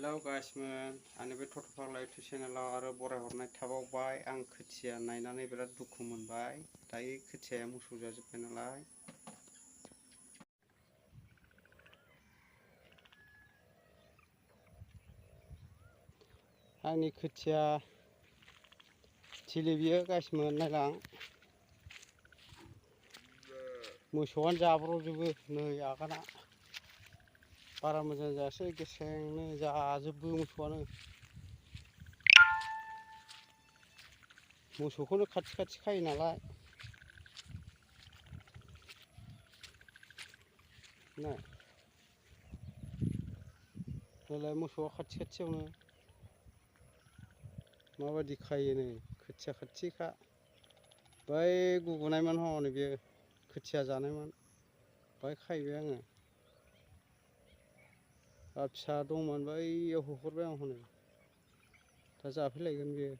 Hello गाइसमोन, आंनि बे टट'फाग्ला YouTube चेनेलाव आरो बरायहरनाय थाबावबाय। आं खोथिया नायनानै बिराद दुखु मोनबाय। दायो खोथियाया मोसौ जाजोब्बाय नालाय। आंनि खोथिया थिलि बियो गाइसमोन, नायलां मोसौआनो जाब्रबजोबो। नै आगाना बारा मोजां जायासै, गेसेंनो जाजोबो मोसौआनो। मोसौखौनो खाथि खाथि खायो नालाय। नायलाय मोसौआ खाथि खाथियावनो माबायदि खायो। नै खोथिया खाथिखा। बै गुबुनायमोन हनै बेयो खोथिया जानायमोन, बाहाय खाहैबाय आङो। फिसा दंमोन बैयाव होहरबाय आं हनै, दा जाफैलायगोन बेयो।